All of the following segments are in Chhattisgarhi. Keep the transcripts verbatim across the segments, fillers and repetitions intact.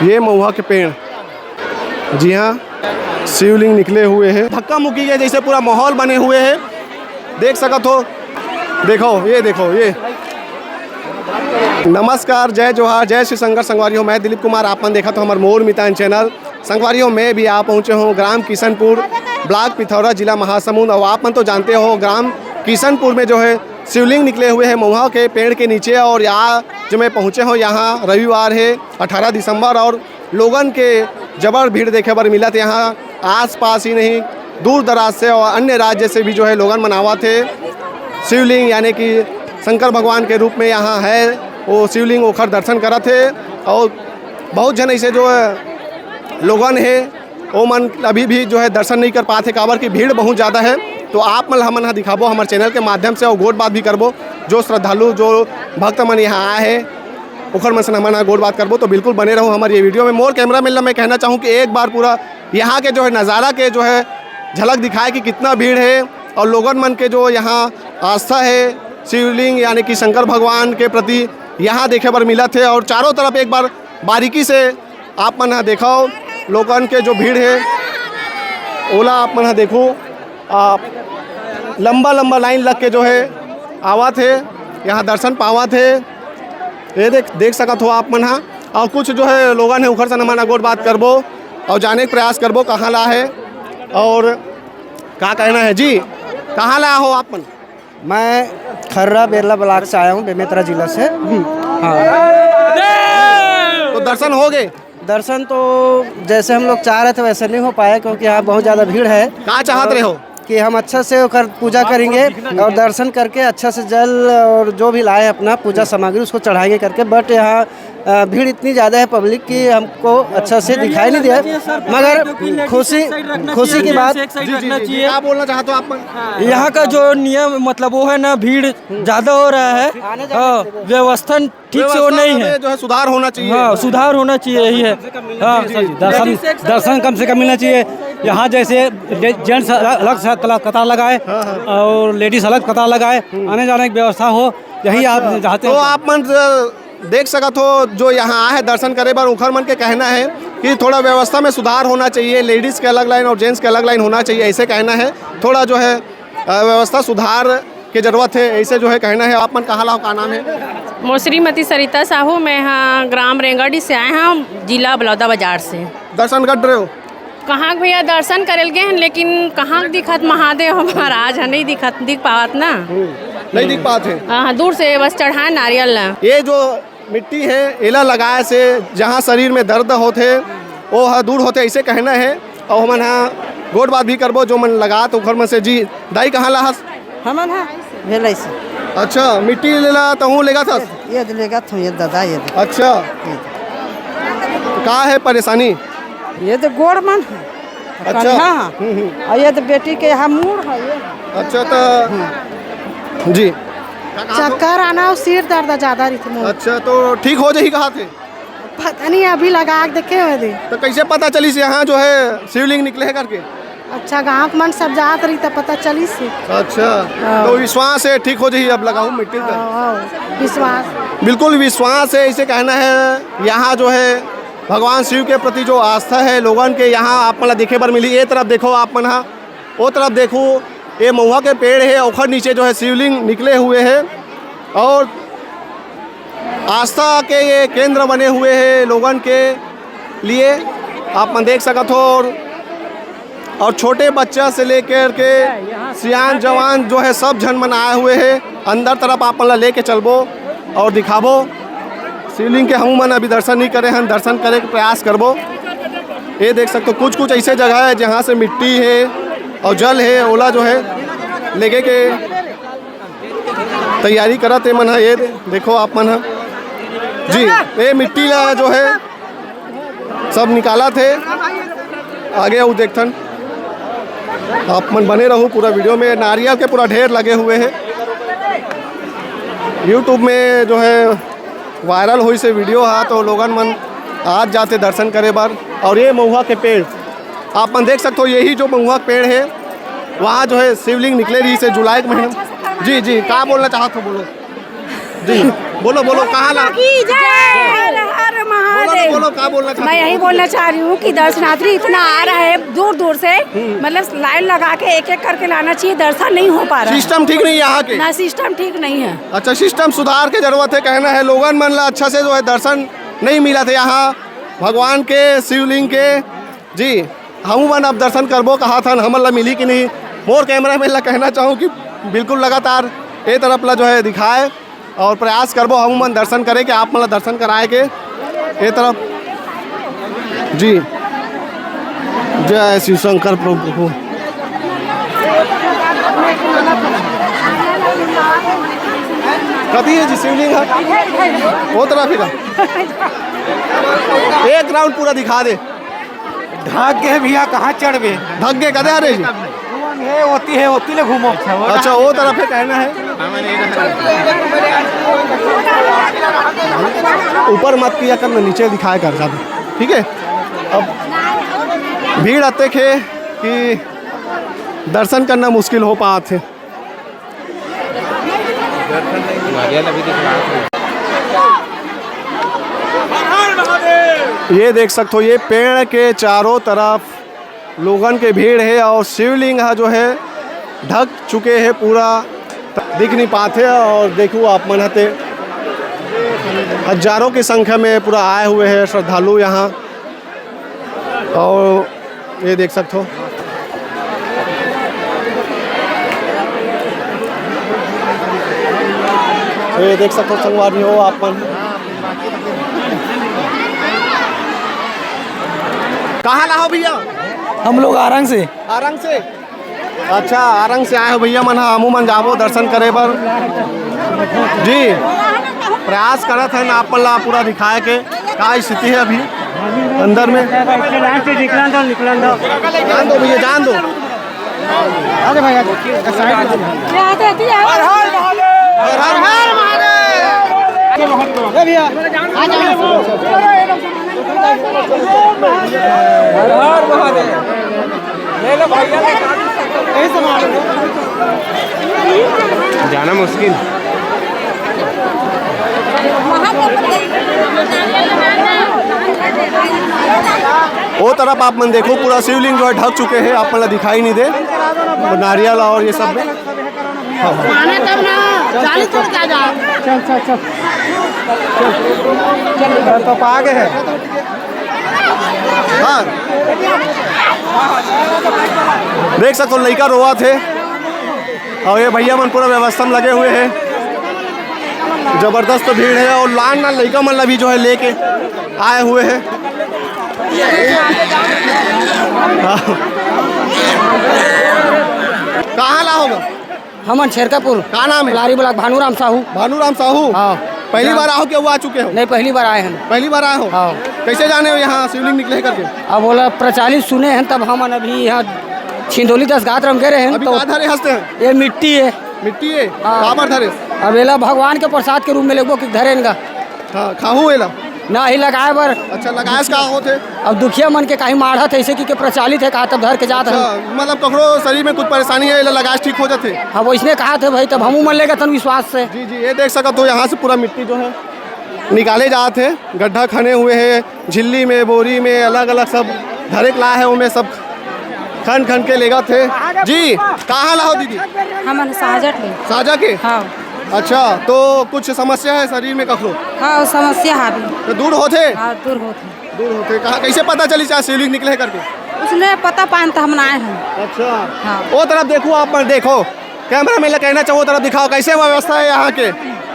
ये महुआ के पेड़, जी हाँ, शिवलिंग निकले हुए हैं। धक्का मुक्की के जैसे पूरा माहौल बने हुए है, देख सकत हो। देखो, ये देखो, ये। नमस्कार, जय जोहार, जय शिव शंकर। संगवारी हो, मैं दिलीप कुमार, आप मन देखत हो हमर मोर मितान चैनल। संगवारी हो, मैं भी आ पहुँचे हूँ ग्राम किशनपुर, ब्लॉक पिथौरा, जिला महासमुंद। और आप मन तो जानते हो, ग्राम किशनपुर में जो है शिवलिंग निकले हुए हैं महुआ के पेड़ के नीचे। और यहाँ जो मैं पहुँचे हूँ, यहाँ रविवार है, अठारह दिसंबर, और लोगन के जबर भीड़ देखे बर मिलत। यहाँ आसपास ही नहीं, दूर दराज से और अन्य राज्य से भी जो है लोगन मन आवत हे। शिवलिंग यानी कि शंकर भगवान के रूप में यहाँ है, वो शिवलिंग ओखर दर्शन करत हे। और बहुत झन ऐसे जो है लोगन हे, वो मन अभी भी जो है दर्शन नहीं कर पाते, काबर कि भीड़ बहुत ज़्यादा है। तो आप मन हमन ह दिखाबो हमर चैनल के माध्यम से, और गोठ बात भी करबो, जो श्रद्धालु, जो भक्त मन यहाँ आए हैं, ओखर मन से हमन ह गोठ बात करबो। तो बिल्कुल बने रहो हमारे ये वीडियो में। मोर कैमरा मैन ला मैं कहना चाहूँ कि एक बार पूरा यहाँ के जो है नज़ारा के जो है झलक दिखाए कि कितना भीड़ है, और लोगन मन के जो यहाँ आस्था है शिवलिंग यानी कि शंकर भगवान के प्रति, यहाँ देखे बर मिलत है। और चारों तरफ एक बार बारीकी से आप मन ह देखव, लोगन के जो भीड़ हे, ओला आप मन ह देखू। आ, लंबा लंबा लाइन लग के जो है आवत हे, यहाँ दर्शन पावत हे। ये देख, देख सकत हो आप मन ह। और कुछ जो है लोगन हे, उखर से हमन ह गोठ बात करबो और जाने के प्रयास करबो कहाँ ला है और का कहना है। जी, कहाँ ला हो आप मन? मैं खर्रा बेरला ब्लॉक से आया हूँ, बेमेतरा जिला से। हाँ। तो दर्शन हो गए? दर्शन तो जैसे हम लोग चाह रहे थे वैसे नहीं हो पाया, क्योंकि यहाँ बहुत ज़्यादा भीड़ है। का चाहत रहे हो? कि हम अच्छा से ओकर पूजा करेंगे और दर्शन करके अच्छा से जल और जो भी लाए अपना पूजा सामग्री, उसको चढ़ाएंगे करके। बट यहाँ अ, भीड़ इतनी ज़्यादा है पब्लिक की हमको अच्छा से दिखाई नहीं दिया, मगर खुशी, खुशी की बात। जी, जी, जी, जी। क्या बोलना चाहते हो आप? यहाँ का जो नियम, मतलब, वो है ना, भीड़ ज़्यादा हो रहा है। हाँ, व्यवस्था ठीक से वो व्यवस्था नहीं है। में जो है सुधार होना चाहिए। हाँ, सुधार होना चाहिए, यही है। हाँ। दर्शन, दर्शन कम से कम मिलना चाहिए। यहाँ जैसे जे-, जेंट्स अलग से कला-, कतार लगाए और लेडीज अलग कतार लगाए, आने जाने की व्यवस्था हो, यही आप चाहते हो। तो आप मन, अ, देख सकत हो, जो यहाँ आए हैं दर्शन करे बर, उखर मन के कहना है कि थोड़ा व्यवस्था में सुधार होना चाहिए, लेडीज के अलग लाइन और जेंट्स के अलग लाइन होना चाहिए, ऐसे कहना है। थोड़ा जो है, अ, व्यवस्था सुधार के जरूरत है, ऐसे जो है कहना है। आप मन कहाँ ला हो, का नाम है? मोर श्रीमती सरिता साहू, मैं हाँ ग्राम रेंगड़ी से आए हाँ, जिला बलौदा बाजार से। दर्शन कर रहे हो? कहाँ के भैया दर्शन करे ल गे हन, लेकिन कहाँ के दिखत महादेव महाराज ह, नहीं दिखत, दिख पावत ना। हम्म, नहीं दिख पात हे। हाँ, हाँ, दूर से बस चढ़ाए नारियल ला। ये जो मिट्टी है, एला लगाए से जहाँ शरीर में दर्द होथे, वो ह दूर होथे, ऐसे कहना है। और हमन ह गोठ बात भी करबो, जो मन लगात ओखर मन से। जी, दाई कहाँ ला हस? हमन ह भेलई से। अच्छा, मिट्टी लेला तहूँ लेगत हस? ये दे लेगत हूँ, ये दादा, ये दे। अच्छा। ये दे। का है परेशानी? ये तो गोड़ मन है। अच्छा। कन्हा। हम्म, हम्म। और ये तो बेटी के यहाँ मूड़ है, ये। अच्छा, तो जी। चक्कर आना और सिर दर्द ज्यादा रही थी मोर। अच्छा, तो ठीक हो जाही कहा थे? पता नहीं, अभी लगा के देखे हुए थे। तो कैसे पता चलिस यहाँ जो है शिवलिंग निकले है करके? अच्छा, गाँव के मन सब जात रही तो पता चलिस। अच्छा, हाँ। तो विश्वास है ठीक हो जाही, अब लगाओ मिट्टी का। हाँ, हाँ, विश्वास। बिल्कुल विश्वास है, इसे कहना है। यहाँ जो है भगवान शिव के प्रति जो आस्था है लोगन के, यहाँ आप मन ला देखे बर मिली। ये तरफ देखो आप मन हा, वो तरफ देखो, ये महुआ के पेड़ है, ओखर नीचे जो है शिवलिंग निकले हुए है और आस्था के ये केंद्र बने हुए हैं लोगन के लिए, आप मन देख सकत हो। और, और छोटे बच्चा से लेकर के सियान जवान जो है, सब झन मन आए हुए हैं। अंदर तरफ आप मन ला लेके चलबो और दिखाबो। शिवलिंग के हमू मन अभी दर्शन नहीं करे हन, दर्शन करे के प्रयास करबो। ये देख सकते हो, कुछ कुछ ऐसे जगह है जहाँ से मिट्टी है और जल है, ओला जो है लेके के तैयारी करत हे मन ह। ये दे-, देखो आप मन ह जी, ये मिट्टी ला जो है सब निकालत हे। आगे अउ देखथन, आप मन बने रहू पूरा वीडियो में। नारियल के पूरा ढेर लगे हुए हैं। YouTube में जो है वायरल होइस हे वीडियो हा, तो लोगन मन आज जाथे दर्शन करे बर। और ये महुआ के पेड़ आप मन देख सकते हो, यही जो महुआ के पेड़ है, वहाँ जो है शिवलिंग निकले रहिस हे जुलाई के महीना। जी, जी, का बोलना चाहत हो, बोलो। जी, बोलो, बोलो, कहाँ ला? की जय। हर हर महादेव। बोलो, बोलो, क्या बोलना चाहते मैं हो? यही बोलना चाह रही हूँ कि दर्शनार्थी इतना आ रहा है दूर दूर से, मतलब लाइन लगा के एक एक करके लाना चाहिए, दर्शन नहीं हो पा रहा है। सिस्टम ठीक नहीं है यहाँ के। ना, सिस्टम ठीक नहीं है। अच्छा, सिस्टम सुधार के जरूरत है, कहना है लोगन मन ला अच्छा से जो है दर्शन नहीं मिलत हे यहाँ भगवान के शिवलिंग के। जी, हमू मन अब दर्शन करबो कहाथन, हमन ला मिली कि नहीं। मोर कैमरामैन ला कहना चाहूँ कि बिल्कुल लगातार ए तरफ ला जो है दिखाए और प्रयास करबो हमू मन दर्शन करे के, आप मन ला दर्शन कराए के। ए तरफ जी, जय शिव शंकर प्रभु। कथी है जी शिवलिंग है? वो तरफ ही था। एक राउंड पूरा दिखा दे। ढक गे भैया, कहाँ चढ़बे? ढक गे कदे हरे जी? हे, ओती हे, ओती ले घूमो। अच्छा, वो तरफ है, कहना है। ऊपर मत किया कर, मैं नीचे दिखाया कर ज्यादा, ठीक है? अब भीड़ अतेक हे कि दर्शन करना मुश्किल हो पात हे। ये देख सकते हो, ये पेड़ के चारों तरफ लोगन के भीड़ है और शिवलिंग ह जो है ढक चुके हैं पूरा, दिख नहीं पाते। और देखो आप मन हते हजारों की संख्या में पूरा आए हुए हैं श्रद्धालु यहाँ। और ये देख सकते हो, ये देख सकते हो संगवारी हो आप मन। कहाँ ला हो भैया? हम लोग आरंग से। आरंग से? अच्छा, आरंग से आए हो भैया मन, हमू मन जाबो दर्शन करे बर। जी, प्रयास करत हन आप मन ला पूरा दिखाए के का स्थिति है अभी अंदर में। लाइन से निकलन दो, निकलन दो। जान दो भैया, जान दो। अरे भाई, साइड में। हर हर महादेव। हर हर महादेव। ए भैया, आ जाओ। हर हर महादेव। ले लो भैया, ले लो। जाना मुश्किल। वो तरफ आप मन देखो, पूरा शिवलिंग जो है ढक चुके हैं, आप मन ला दिखाई नहीं दे, नारियल और ये सब में। माने तब ना, चालीस फुट का जा। चल, चल, चल। चल, तो पा गए हैं। हाँ। देख सकते हो, लइका रोवत हे और ये भैया मन पूरा व्यवस्था में लगे हुए हैं। जबरदस्त भीड़ है और लान लान लइका मन ला भी जो है लेके आए हुए हैं। हाँ। कहाँ ला होगा? हमन छेरकापुर। का नाम है? कुलारी ब्लॉक, भानुराम साहू। भानुराम साहू? हाँ। पहली बार आओ क्या, वो आ चुके हो? नहीं, पहली बार आए हैं। पहली बार आए हो? हाँ। कैसे जाने हो यहाँ शिवलिंग निकले करके? अब बोला प्रचलित सुने हैं, तब हमन अभी यहाँ छिंदोली दस गात रम के रहे हैं, अभी तो का धरे हंसते हैं? ये मिट्टी है। मिट्टी है? हाँ। काबर धरे? अब एला भगवान के प्रसाद के रूप में लेबो कि धरे इनका। हाँ, खाहू एला? ना ही लगाए बर। अच्छा, लगाए से का होथे? अब दुखिया मन के काही माढ़त हे, ऐसे कि के प्रचलित हे, कहा तब धर के जात हे। अच्छा, मतलब ककरो शरीर में कुछ परेशानी है, एला लगाए से ठीक हो जाथे? हाँ, वैसने कहा थे भाई, तब हमू मन लेगा तन विश्वास से। जी, जी, ये देख सकत हो, यहाँ से पूरा मिट्टी जो है निकाले जात हे, गड्ढा खने हुए हैं, झिल्ली में, बोरी में, अलग-अलग सब धरे के ला है, ओमे सब खन खन के लेगत हे। जी, कहाँ ला हो दीदी? हमन साजट ले। साजा के? हाँ। अच्छा, तो कुछ समस्या है शरीर में कखरो? हाँ, समस्या है अभी। तो दूर होथे? हाँ, दूर होथे। दूर होथे। कहाँ, कैसे पता चली चाहे शिवलिंग निकले करके? उसने पता पान तो हम ना आए हैं। अच्छा। हाँ। वो तरफ देखो, आप देखो, कैमरा में कहना चाहो, वो तरफ दिखाओ, कैसे व्यवस्था है यहाँ के?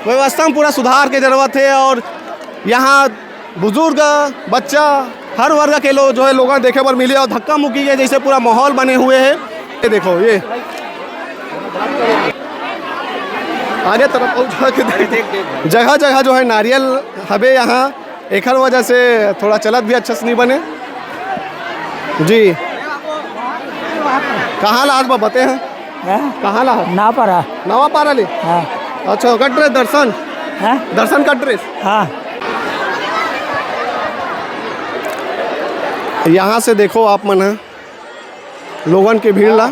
व्यवस्था में पूरा सुधार के जरूरत है और यहाँ बुजुर्ग, बच्चा, हर वर्ग के लोग जो है, लोगन देखे बर मिले और धक्का मुक्की के जैसे पूरा माहौल बने हुए है। ये देखो, ये आगे तरफ और जाके देख, जगह जगह जो है नारियल हबे यहाँ, एखर वजह से थोड़ा चलत भी अच्छा से नहीं बने। जी, कहाँ ला आज बा बते हैं? हाँ? कहाँ ला हो? नवापारा। नवापारा ले? हाँ। अच्छा, कट रहे दर्शन? हाँ? दर्शन कट रहे? हाँ। यहाँ से देखो आप मन ह, लोगन के भीड़ ला।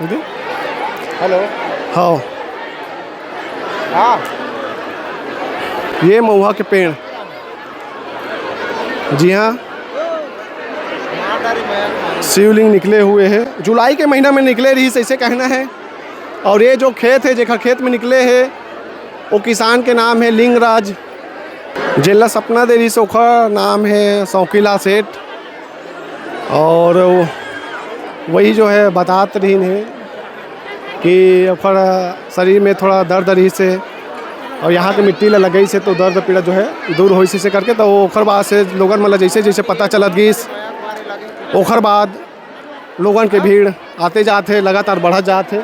हेलो। हाँ। हाँ। ये महुआ के पेड़। जी हाँ, शिवलिंग निकले हुए हैं, जुलाई के महीना में निकले रहिस, ऐसे कहना है। और ये जो खेत है, जेखर खेत में निकले है, वो किसान के नाम है लिंगराज, जेला सपना दे रहिस, ओखर नाम है सौकीला सेठ। और वो, वही जो है, बतात रहिन है कि ओखर शरीर में थोड़ा दर्द रहिस हे और यहाँ के मिट्टी ला लगइस हे, तो दर्द पीड़ा जो है, दूर होइस हे करके। तो ओखर बाद से लोगन मन ला जैसे जैसे पता चलत गिस, ओखर बाद लोगन के भीड़ आते जात हे, लगातार बढ़त जात हे।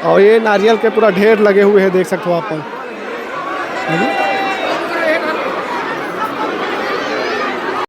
और ये नारियल के पूरा ढेर लगे हुए हैं, देख सकते हो आप मन।